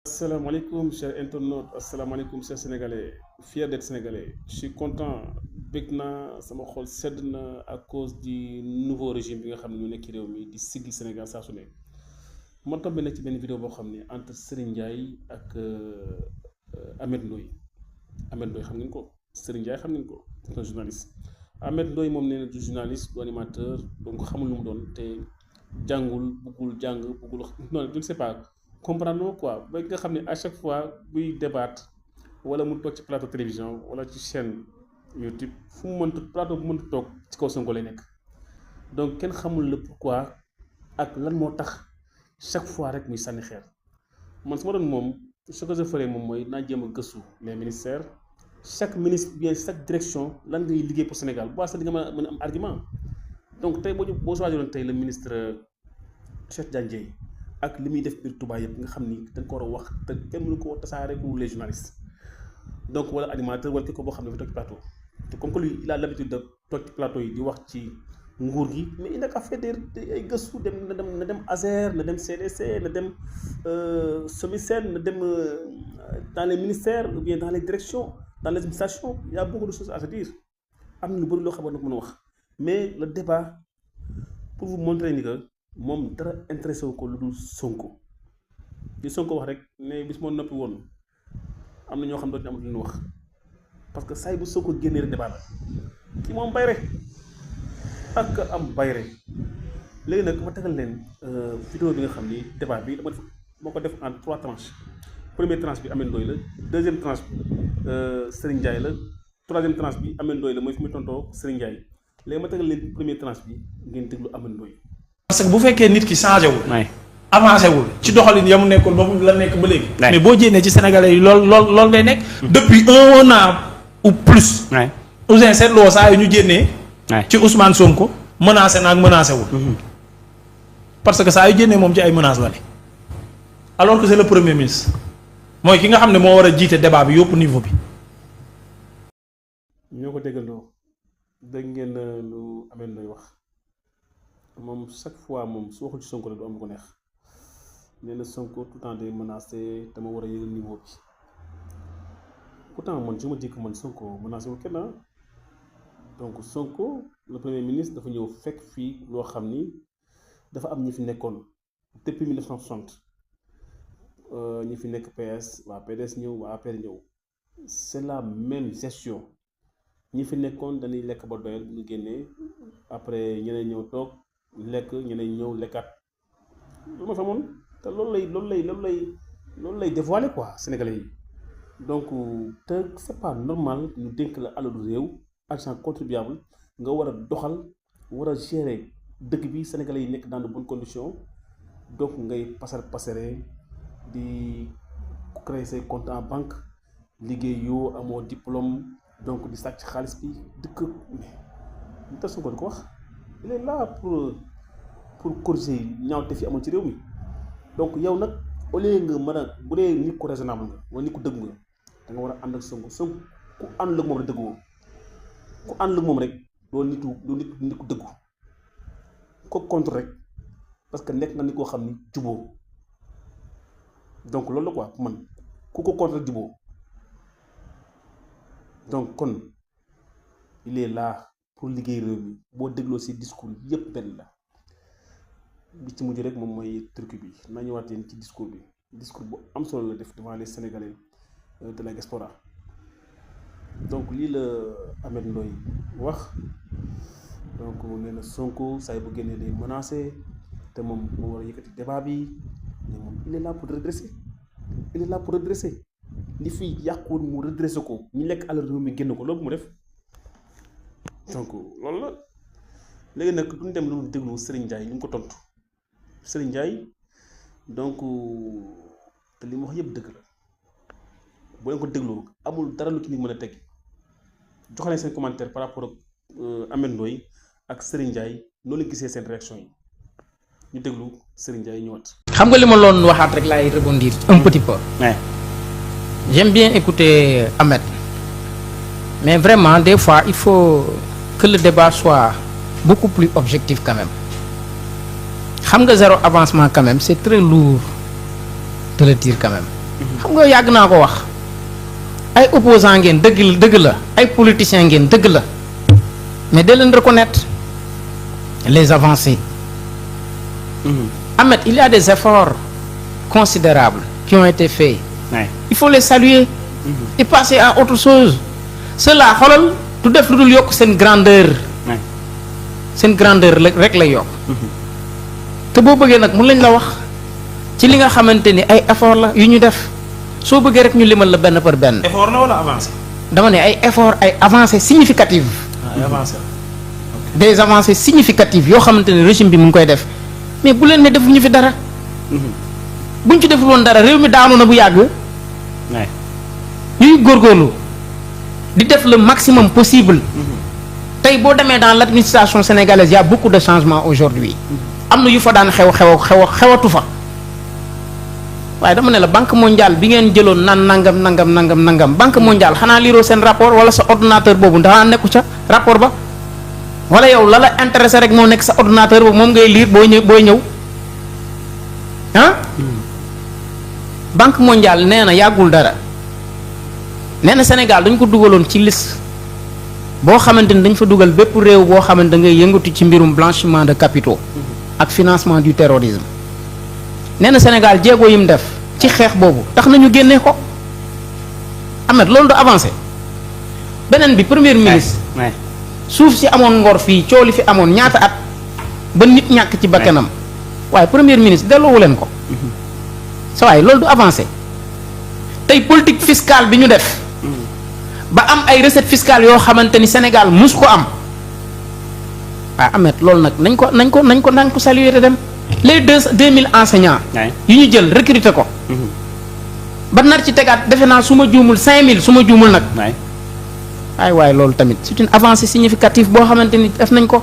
Asalaamaaleykum chers internautes, asalaamaaleykum chers sénégalais, fier d'être sénégalais. Je suis content, bég naa sama xol sedd na à cause du nouveau régime bi nga xam ne ñu nekk ci réew mi di siggi Sénégal saa su ne. Ma tombé nag ci benn vidéo boo xam ne entre Serigne Ndiaye ak Ameth Ndoye. Ameth Ndoye xam ngeen ko, Serigne Ndiaye xam ngeen ko, c'est un journaliste. Ameth Ndoye moom nee na du journaliste du animateur donc xamul lu mu doon te jàngul buggul jàng buggul non je ne sais pas. Comprendre quoi ba nga xam ne à chaque fois buy débattre wala mu toog ci plateau télévision wala ci chaîne YouTube fu mu mënta plateau bu mënta toog ci kaw Sonko lay nekk donc kenn xamul le pourquoi ak lan moo tax chaque fois rek muy sànni xeer man su ma doon moom ce que je ferais moom mooy naa jéem a gëstu les ministères chaque ministre bien chaque direction lan ngay liggéey pour Sénégal bu sax di nga mën a am argument donc tey boo choisiroon tey le ministre Cheikh Tidiane Dièye ak li muy def biir Touba yëpp nga xam ni dañ ko war a wax te kenn mënu ko tasaare pour les journalistes donc wala animateur wala ko boo xam ne dafa toog ci plateau te comme que lui il a l'habitude de toog ci plateau yi di wax ci nguur gi mais il n'a qu'à faire ay gëstu na dem ASER na dem CDC na dem SOMISEN na dem dans les ministères ou bien dans les directions dans les administrations il y a beaucoup de choses à se dire am na lu bëri loo xam ne mën a wax mais le débat pour vous montrer ni que moom dara intéressé wu ko lu dul Sonko li Sonko wax rek ne bis moo noppi woon am na ñoo xam ne dootuñu amatu lu ñu wax parce que saa yi bu Sonko génnee rek débat la kii moom bayre ak am bayre léegi nag ma tegal leen vidéo bi nga xam ni débat bi moo ko def en 3 tranches première tranche bi Ameth Ndoye la deuxième tranche bi Serigne Ndiaye la troisième tranche bi Ameth Ndoye la mooy fi muy tontoo Serigne Ndiaye léegi ma tegal leen première tranche bi ngeen déglu Ameth Ndoye. parce que bu fekkee nit ki changé wul. avancé wul ci doxalin ya mu nekkoon ba mu la nekk ba léegi. mais boo jénnee ci sénégalais yi lool ngay nekk. depuis un an ou plus. Ouzin seetloo saa yu ñu jénnee. ci Ousmane Sonko menacé na ak menacé wul. parce que saa yu jénnee moom ci ay menaces la ne. alors que c'est le premier ministre mooy ki nga xam ne moo war a jiite débat bi yóbbu niveau bi. ñoo ko déggandoo dégg ngeen lu Ameth Ndoye wax. moom chaque fois moom su waxul ci Sonko la du am lu ko neex nee na Sonko tout le temps day menacé dama war a yëgal niveau bi pourtant man je me dis que man Sonko menacé wul kenn donc Sonko le premier ministre dafa ñëw fekk fii loo xam ni dafa am ñi fi nekkoon depuis 1960 ñi fi nekk PS waa PDS ñëw waa APR ñëw c'est la même gestion ñi fi nekkoon dañuy lekk ba doyal bu ñu génnee après ñeneen ñëw toog. lekk ñeneen ñëw lekkat lu ma fa moom te loolu lay dévoiler quoi sénégalais yi donc te c'est pas normal ñu dénk la alalu réew argent contribuable nga war a doxal war a gérer dëkk bi sénégalais yi nekk dans de bonnes conditions donc ngay passer di créer say compte en banque liggéey yoo amoo diplôme donc di sàcc xaalis bi dëkk ñu tas ko di ko wax. il est là pour corriger ñaawte fi amul ci réew mi donc yow nag au lieu nga mën a bu dee nit ku raisonnable nga wala nit ku dëgg nga da nga war a ànd ak Sonko ku àndul ak moom rek dëgguwoo ku àndul ak moom rek doo nit ku dëggu ko contre rek parce que nekk nga nit koo xam ni juboo donc loolu la quoi man ku ko contre rek juboo donc kon il est là. pour liggéey réew mi boo dégloo ci discours yépp benn la bi ci mujj rek moom mooy turki bi naa ñëwaat yéen ci discours bu am solo la def devant les Sénégalais de la diaspora donc lii la Ameth Ndoye wax donc nee na Sonko saa yi bu génnee day menacé te moom moo war a yëkkati débat bi mais moom il est là pour redresser li fi yàquwul mu redresser ko ñu lekk alal réew mi génn ko loolu mu def. donc loolu la léegi nag duñ dem lu déglu Serigne Ndiaye li mu ko tontu Serigne Ndiaye donc te li mu wax yëpp dëgg la boo leen ko déglu amul dara lu ci nit mën a teg joxe leen seen commentaire par rapport ak Ameth Ndoye ak Serigne Ndiaye noonu la gisee seen réaction yi ñu déglu Serigne Ndiaye ñëwaat. xam nga li ma loon waxaat rek laay rebondir un petit peu. J'aime bien écouter Ameth mais vraiment des fois il faut que le débat soit beaucoup plus objectif quand même xam nga zéro avancement quand même c'est très lourd de le dire quand même xam nga yàgg naa ko wax ay opposants ngeen dëgg la ay politiciens ngeen dëgg la mais de leen reconnaître les avancées. Ahmed, il y a des efforts considérables qui ont été faits. Il faut les saluer et passer à autre chose. Cela xoolal du def lu dul yokk seen grandeur. Seen grandeur rek lay yokk. te boo bëggee nag mun lañ la wax ci li nga xamante ni ay effort la yu ñu def soo bëggee rek ñu limal la benn par benn. effort la wala avancé. dama ne ay effort ay avancées significatives. ay avancé. des avancées significatives yoo xamante ne régime bi mu ngi koy def mais bu leen ne defuñu fi dara. buñ ci deful woon dara réew mi daanu na bu yàgg. ñuy góorgóorlu di def le maximum possible. tey boo demee dans l'administration sénégalaise y a beaucoup de changements aujourd'hui am na yu fa daan xewatu fa waaye dama ne la banque mondiale bi ngeen jëloon naan nangam banque mondiale xanaa liiroo seen rapport wala sa ordinateur boobu ndax nekku ca rapport ba wala yow la la intéressé rek moo nekk sa ordinateur boobu moom ngay lire booy ñëw ah. banque mondiale nee na yàggul dara nee na Sénégal dañ ko dugaloon ci liste boo xamante ni dañ fa dugal bépp réew boo xamante da ngay yëngatu ci mbirum blanchiment de capitaux ak financement du terrorisme nee na Sénégal jéego yi mu def ci xeex boobu tax nañu génnee ko Ahmed loolu du avancé beneen bi premier ministre suuf si amoon ngor fii coow li fi amoon ñaata at ba nit ñàkk ci bakkanam waaye premier ministre delloowu leen ko sa waaye loolu du avancé tey politique fiscale bi ñu def ba am ay recettes fiscales yoo xamante ni Sénégal mus ko am waaye Ahmed loolu nag nañ ko saluer te dem les 2000 enseignants yu ñu jël recruter ko ba nar ci tegaat defe naa su ma juumul 5000 su ma juumul nag waaye loolu tamit c'est une avancée significative boo xamante ni def nañ ko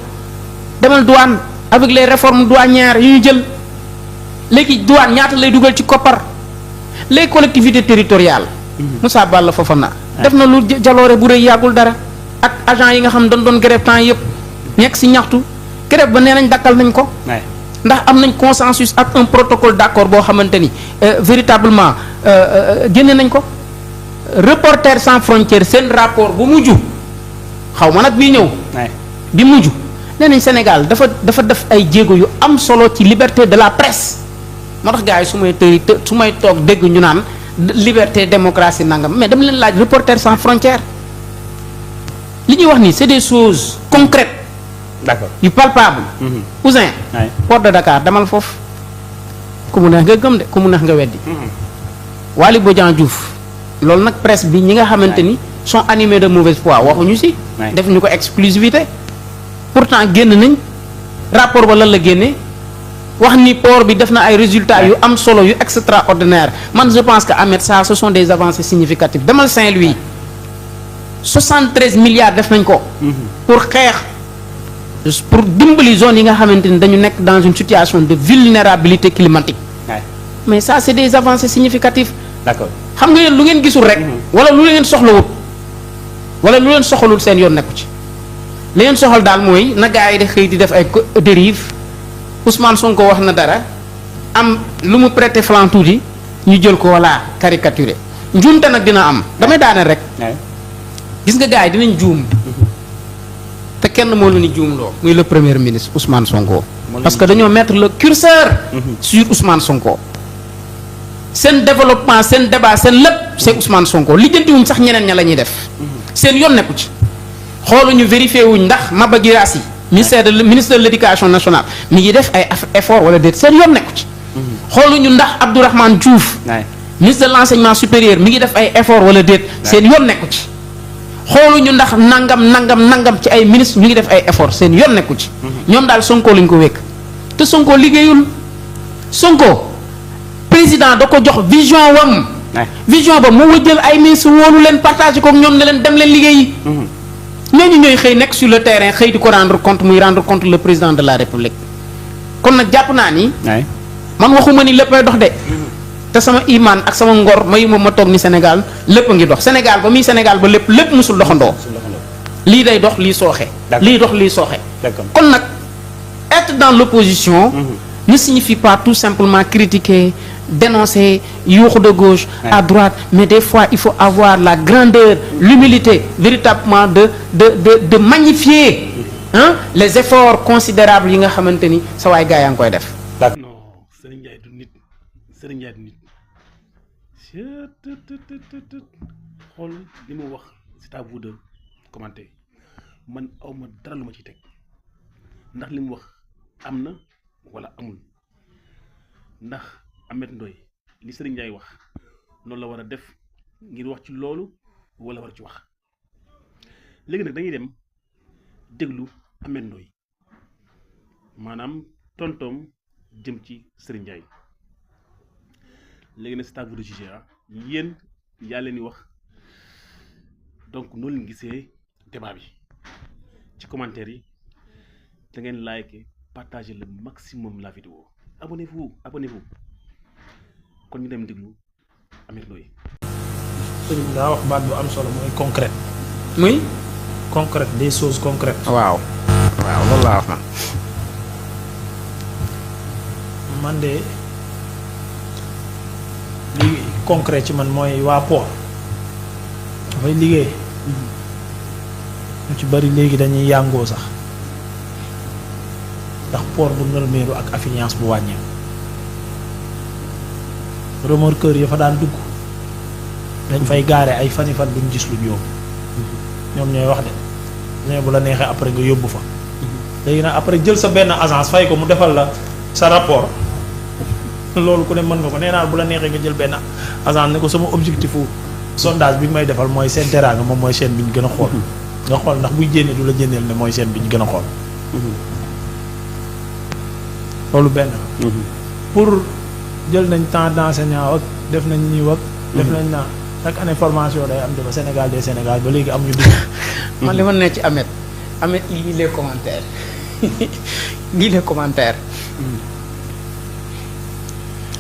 demal douane avec les réformes douanières yu ñu jël léegi douane ñaata lay dugal ci koppar les collectivités territoriales Moussa Balla Fofana def na lu jaloore bu rëy yàggul dara ak agent yi nga xam dañ doon grève temps yëpp nekk ci ñaxtu grève ba nee nañ dakkal nañ ko ndax am nañ consensus ak un protocole d'accord boo xamante ni véritablement génne nañ ko Reporters sans frontières seen rapport bu mujj xaw ma nag bii ñëw bi mujj nee nañ Sénégal dafa def ay jéego yu am solo ci liberté de la presse moo tax gars yi su may toog dégg ñu naan liberté démocratie nangam mais dama leen laaj Reporters sans frontières li ñuy wax nii c'est des choses concrètes d'accord yu palpable Ousin port de Dakar demal foofu ku mu neex nga gëm de ku mu neex nga weddi Waly Bodian Diouf loolu nag presse bi ñi nga xamante ni sont animés de mauvaise foi waxuñu ci def ñu ko exclusivité pourtant génn nañ rapport ba lan la génne wax ni port bi def na ay résultats yu am solo yu extraordinaire man je pense que Ahmed ça ce sont des avancées significatives demal Saint-Louis 73 milliards def nañ ko pour xeex pour dimbali zone yi nga xamante ni dañu nekk dans une situation de vulnérabilité climatique mais ça c'est des avancées significatives d'accord xam nga yéen lu ngeen gisul rek wala lu leen soxlawut wala lu leen soxalul seen yoon nekku ci li leen soxal daal mooy na gaa yi di xëy di def ay dérive Ousmane Sonko wax na dara am lu mu prêter flanc tuuti ñu jël ko wala caricaturé njuumte nag dina am damay daaneel rek gis nga gaa yi dinañ juum te kenn moo lu ni juumloo muy le premier ministre Ousmane Sonko parce que dañoo mettre le curseur sur Ousmane Sonko seen développement seen débat seen lépp c'est Ousmane Sonko lijjantiwuñ sax ñeneen ña la ñuy def seen yoon nekku ci xooluñu vérifié wuñ ndax Maba Guirassy ministre de l'éducation nationale mi ngi def ay effort wala déet seen yoon nekku ci xooluñu ndax Abdourahmane Diouf ministre de l'enseignement supérieur mi ngi def ay effort wala déet seen yoon nekku ci xooluñu ndax nangam ci ay ministre ñu ngi def ay effort seen yoon nekku ci ñoom daal Sonko lañ ko wékk te Sonko liggéeyul Sonko président da ko jox vision wam vision ba moo jël ay ministre woolu leen partagé ko ñoom ne leen dem leen liggéeyi ñooñu ñooy xëy nekk sur le terrain xëy di ko rendre compte muy rendre compte le président de la république kon nag jàpp naa ni man waxuma ni léppay dox de te sama imaan ak sama ngor mayu ma toog ni Sénégal lépp a ngi dox Sénégal ba muy Sénégal ba lépp musul doxandoo lii day dox lii sooxe lii dox lii sooxe kon nag être dans l'opposition ne signifie pas tout simplement critiquer dénoncer yuuxu de gauche à droite, mais des fois il faut avoir la grandeur, l'humilité véritablement de magnifier les efforts considérables yi nga xamante ni sa waay gaa yaa ngi koy def. non Serigne Ndiaye du nit Serigne Ndiaye du nit xool li mu wax c'est à vous de commenter man awma dara lu ma ciy teg ndax li mu wax am na wala amul ndax Ameth Ndoye li Serigne Ndiaye wax loolu la war a def ngir wax ci loolu wala war ci wax léegi nag dañuy dem déglu Ameth Ndoye maanaam tontoom jëm ci Serigne Ndiaye léegi nag c'est à vous de juger yéen yaa leen di wax donc noonu leen gisee débat bi ci commentaire yi da ngeen like partager le maximum la vidéo abonnez-vous kon ñu dem déglu Ameth Ndoye. Serigne daa wax baat bu am solo mooy concret. muy concret des choses concrètes. waaw loolu laa wax man de li concret ci man mooy waa port dafay liggéey ñu ci bari léegi dañuy yàngoo sax ndax port bu nërmeeru ak affluence bu wàññeeku remorqueur ya fa daan dugg dañ fay gaare ay fan duñ gis luñ yóbbu ñoom ñooy wax de ne bu la neexee après nga yóbbu fa léegi nag après jël sa benn agence fay ko mu defal la sa rapport loolu ku ne mën nga ko nee naa bu la neexee nga jël benn agence ne ko sama objectifu sondage bi may defal mooy Sen Teranga moom mooy chaîne bi ñu gën a xool nga xool ndax buy jénnee du la jénneel ne mooy chaîne bi ñu gën a xool loolu benn pour jël nañ temps d'enseignant ak def nañ ñii ak def nañ naa chaque année formation day am de ba Sénégal ba léegi am ñu dugg man li ma ne ci Ameth il lit les commentaires lii les commentaires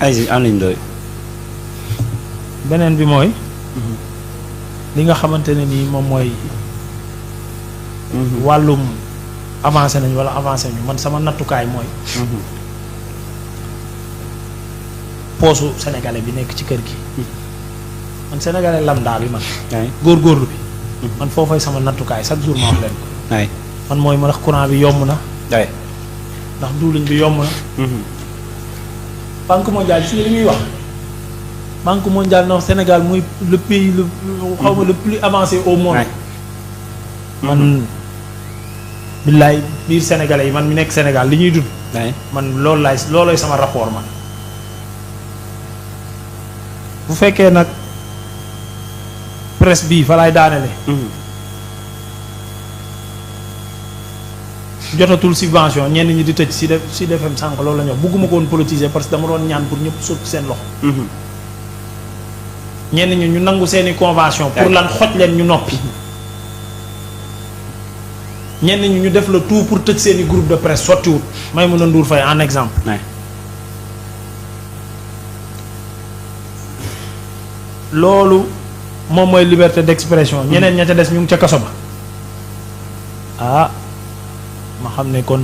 ay en ligne doy beneen bi mooy li nga xamante ne nii moom mooy wàllum avancé nañ wala avancé ñu man sama nattukaay mooy poosu sénégalais bi nekk ci kër gi man sénégalais lambda bi man góorgóorlu bi man foofay sama nattukaay chaque jour ma wax leen ko man mooy ma ndax courant bi yomb na ndax duuliñ bi yomb na banque mondiale gis nga li muy wax banque mondiale na Sénégal mooy le pays le xaw ma le plus avancé au monde man billaay biir sénégalais yi man mi nekk Sénégal li ñuy dund man loolooy sama rapport man bu fekkee nag presse bii fa laay daanele jotatul subvention ñenn ñi di tëj Sud FM sànq loolu la ñu wax bugguma ko woon politiser parce que dama doon ñaan pour ñëpp sotti seen loxo ñenn ñi ñu nangu seeni convention pour lan xoj leen ñu noppi ñenn ñi ñu def le tout pour tëj seeni groupe de presse sottiwut Maïmouna Ndour Faye en exemple loolu moom mooy liberté d'expression ñeneen ña ca des ñu ngi ca kaso ba ma xam ne kon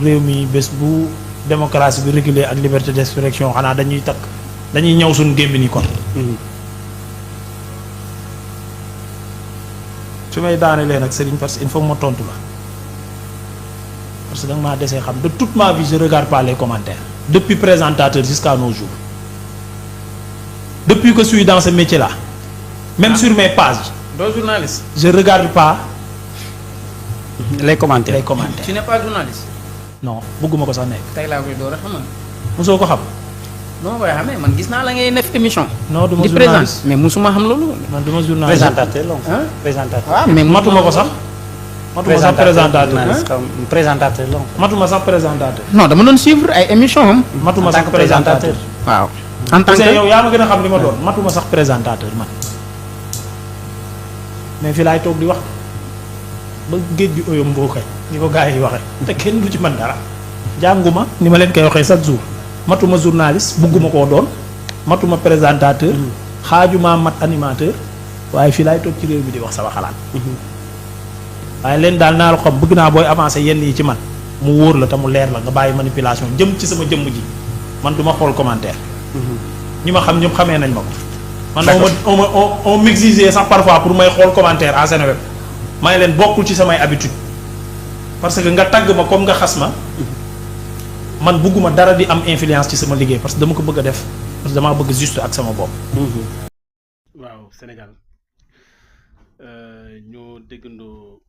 réew mi bés bu démocratie bi réguler ak liberté d'expression xanaa dañuy ñëw suñu gémmi ni kon su may daanelee nag Serigne parce que il faut ma tontu la parce que danga maa desee xam de toute ma vie je regarde pas les commentaires depuis présentateur jusqu'à nos jours depuis que je suis dans ce métier là même sur mes pages doo journaliste je regarde pas les commentaires tu n'es pas journaliste non bëgguma ko sax nekk tey laa koy door a xamal mosoo ko xam non koy xamee man gis naa la ngay def émission non duma di journaliste mais musuma xam loolu man duma journaliste présentateur la présentateur waaw mais matuma ko sax présentateur la matuma sax présentateur non dama doon suivre ay émission am matuma sax présentateur waaw en tant que yow yaa ma gën a xam li ma doon matuma sax présentateur man mais fii laay toog di wax ba géej gi oyom boo kay ni ko gars yi waxee te kenn du ci man dara jànguma ni ma leen koy waxee chaque jour matuma journaliste bugguma koo doon matuma présentateur xaajuma mat animateur waaye fii laay toog ci réew mi di wax sama xalaat waaye leen daal naa la xam bëgg naa booy avancer yenn yi ci man mu wóor la te mu leer la nga bàyyi manipulation jëm ci sama jëmm ji man duma xool commentaire ñi ma xam ñëpp xamee nañ ma ko. man on m'exigeait sax parfois pour may xool commentaire à Seneweb may leen bokkul ci samay habitude parce que nga tàgg ma comme nga xas ma man bugguma dara di am influence ci sama liggéey parce que dama ko bëgg a def parce que damaa bëgg juste ak sama bopp. waaw Sénégal ñoo déggandoo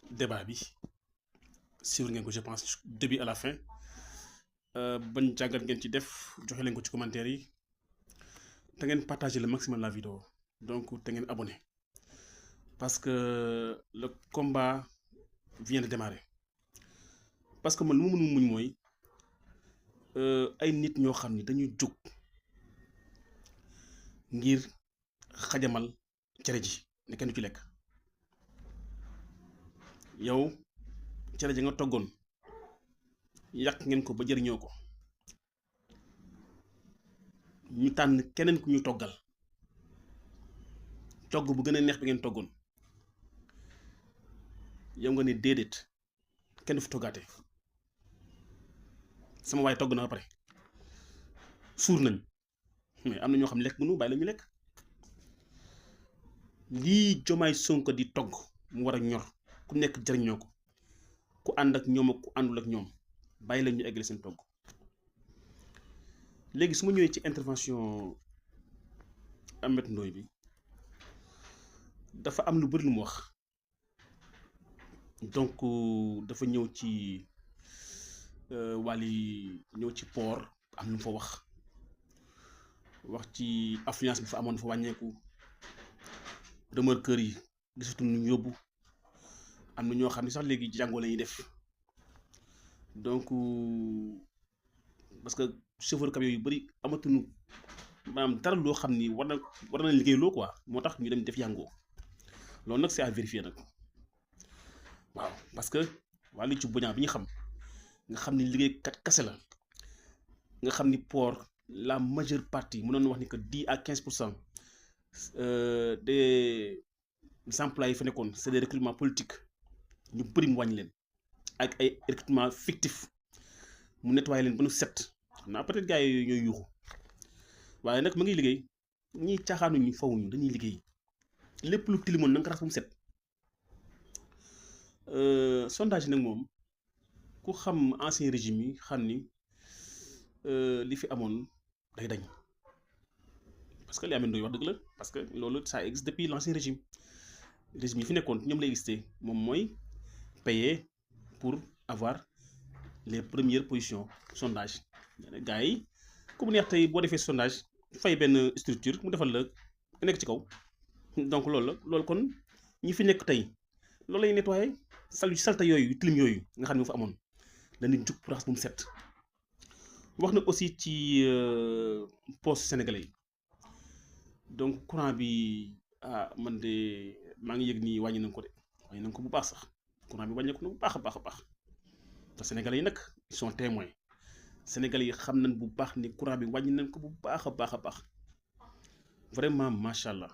débat bi suivre ngeen ko je pense début à la fin ban jàngat ngeen ci def joxe leen ko ci commentaire yi te ngeen partager le maximum la vidéo donc te ngeen abonné parce que le combat vient de démarrer parce que man lu ma mënul muñ mooy ay nit ñoo xam ni dañuy jóg ngir xajamal cere ji ne kenn du ci lekk yow cere ji nga toggoon yàq ngeen ko ba jëriñoo ko ñu tànn keneen ku ñu toggal togg bu gën a neex bi ngeen toggoon yow nga ne déedéet kenn du fi toggaate sama waay togg na ba pare suur nañ mais am na ñoo xam ne lekk mënu bàyyi la ñu lekk lii Diomaye Sonko di togg mu war a ñor ku nekk jëriñoo ko ku ànd ak ñoom ak ku àndul ak ñoom bàyyi la ñu eggale seen togg léegi su ma ñëwee ci intervention Ameth Ndoye bi dafa am lu bëri lu mu wax donc dafa ñëw ci Wally ñëw ci port am lu mu fa wax ci affluence bi fa amoon dafa wàññeeku remorqueur yi gisatu ñu yóbbu am na ñoo xam ne sax léegi jàngoo la ñuy def donc parce que chauffeur camion yu bëri amatuñu maanaam dara loo xam ni war na liggéey loo quoi moo tax ñu dem def yàngoo loolu nag c'est à vérifier nag waaw parce que wàllu ci boñaa bi ñu xam nga xam ni liggéeykat kase la nga xam ni port la majeure partie mënoon wax ni que 10 à 15% des employés yi fa nekkoon c'est des recrutements politiques ñu bëri mu wàññi leen ak ay recrutements fictifs mu nettoyé leen ba nu set xam naa peut-être gars yi ñooy yuuxu waaye nag ma ngi liggéey ñiy caaxaanuñu fawuñu dañuy liggéey lépp lu tilimoon na nga ko raxas ba mu set sondage nag moom ku xam ancien régime yi xam ni li fi amoon day dañ parce que li Ameth Ndoye wax dëgg la parce que loolu ça existe depuis l'ancien régime yi fi nekkoon ñoom lay existé moom mooy payer pour avoir les premières positions sondage gars yi ku mu neex tey boo defee sondage fay benn structure mu defal la nga nekk ci kaw donc loolu kon ñi fi nekk tey loolu lay nettoyé salte yooyu tilim yooyu nga xam ne moo fa amoon dañuy jug pour raxas bu mu set wax na aussi ci poste sénégalais yi donc courant bi man de maa ngi yëg nii wàññi nañ ko bu baax sax courant bi wàññeeku na bu baax a baax te sénégalais yi nag ils sont témoins sénégalais yi xam nañ bu baax ni courant bi wàññi nañ ko bu baax a baax vraiment macha allah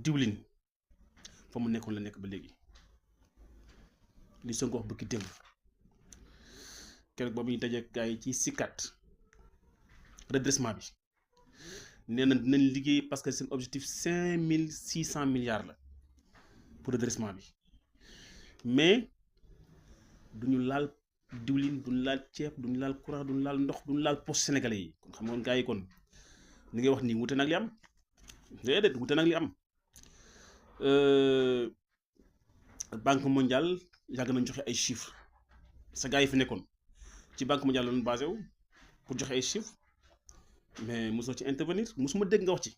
diwlin fa mu nekkoon la nekk ba léegi li Sonko wax bëgg démb keroog boobu ñu dajee gars yi ci sikkat redressement bi nee na dinañ liggéey parce que seen objectif 5600 milliards la pour redressement bi mais duñu laal diwlin duñu laal ceeb duñu laal courant duñu laal ndox duñu laal poste sénégalais yi kon xam nga gars yi kon li ngay wax nii wute nag li am déedéet wute nag li am banque mondiale yàgg nañ joxe ay chiffres sa gars yi fi nekkoon ci banque mondiale la ñu basé wu pour joxe ay chiffres mais mosoo ci intervenir mosuma dégg nga wax ci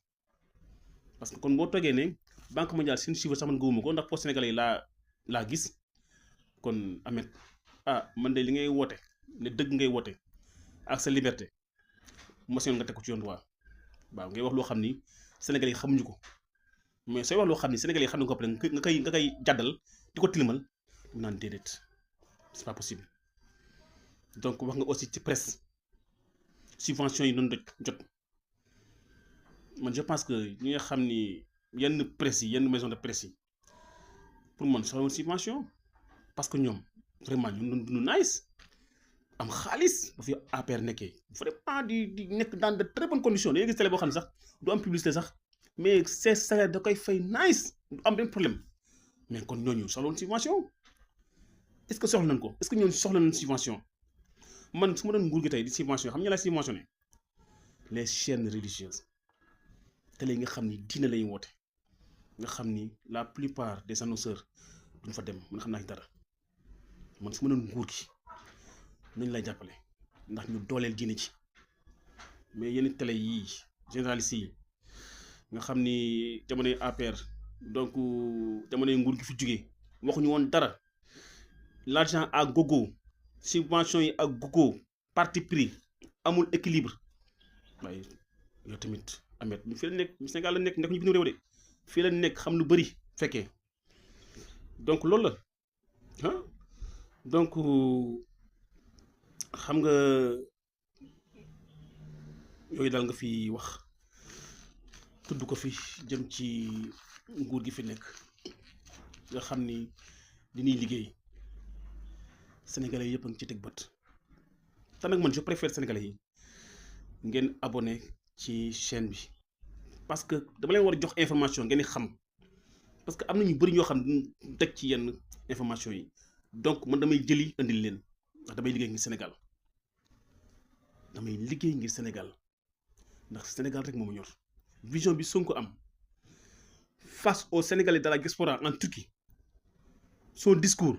parce que kon boo toogee ne banque mondiale seen chiffre sax man gëwuma ko ndax poste sénégalais yi laa gis kon Ameth man de li ngay woote ne dëgg ngay woote ak sa liberté motion nga teg ko ci yoon waaw ngay wax loo xam ni sénégalais yi xamuñu ko mais sooy wax loo xam ni sénégalais yi xam nañu ko après nga koy jàddal di ko tilimal mu naan déedéet c'est pas possible donc wax nga aussi ci presse subvention yi doon jot man je pense que ñi nga xam ni yenn presse yi yenn maison de presse yi pour man soxlawul subvention parce que ñoom vraiment ñu doon dund nice am xaalis ba fi APR nekkee vraiment di nekk dans de très bonnes conditions dañuy gis télé boo xam ne sax du am publicité sax mais ses salaires da koy fay nice du am benn problème mais kon ñooñu soxla woon subvention est-ce que soxla nañ ko est-ce que ñooñu soxla nañ subvention man su ma doon nguur gi tey di subvention xam nga la subventionné les chaînes religieuses télé yi nga xam ni diine lay woote nga xam ni la plupart des annonceurs duñ fa dem man xam naa ci dara man su ma doon nguur gi nañ lay jàppale ndax ñu dooleel diine ci mais yenn télé yii généralistes yi nga xam ni jamonoy APR donc jamonoy nguur gi fi jógee waxuñu woon dara l'argent à gogo subvention yi ak gogo parti pris amul équilibre waaye yow tamit Ahmed ñu fii la nekk Sénégal la nekk ñu bitim réew de fii la nekk xam lu bëri fekkee donc loolu la ah donc xam nga yooyu daal nga fi wax tudd ko fi jëm ci nguur gi fi nekk nga xam ni li ñuy liggéey sénégalais yëpp a ngi ci teg bët te nag man je préfère sénégalais yi ngeen abonné ci chaîne bi parce que dama leen war a jox information ngeen di xam parce que am na ñu bëri ñoo xam ne teg ci yenn information yi donc man damay jëli indil leen ndax damay liggéey ngir Sénégal damay liggéey ngir Sénégal ndax Sénégal rek moo ma ñor vision bi Sonko am face aux Sénégalais de la diaspora en Turquie son discours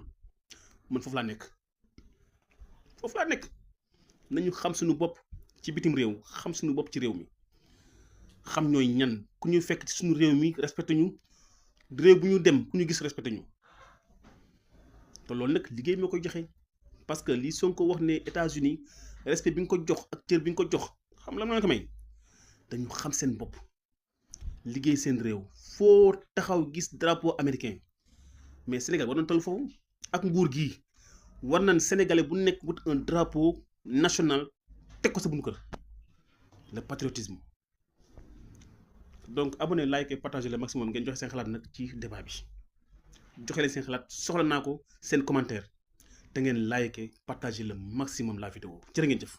man foofu laa nekk nañu xam suñu bopp ci bitim réew xam suñu bopp ci réew mi xam ñooy ñan ku ñu fekk ci suñu réew mi respecté ñu réew bu ñu dem ku ñu gis respecté ñu te loolu nag liggéey moo koy joxe parce que li Sonko wax ne États-Unis respect bi nga ko jox ak cër bi nga ko jox xam la ma ko may dañu xam seen bopp liggéey seen réew foo taxaw gis drapeau américain mais Sénégal war nañ toll foofu ak nguur gi war nañ sénégalais bu nekk wut un drapeau national teg ko sa bunu kër le patriotisme donc abonné like et partager le maximum ngeen joxe seen xalaat nag ci débat bi joxe leen seen xalaat soxla naa ko seen commentaire te ngeen like et partager le maximum la vidéo jërë ngeen jëf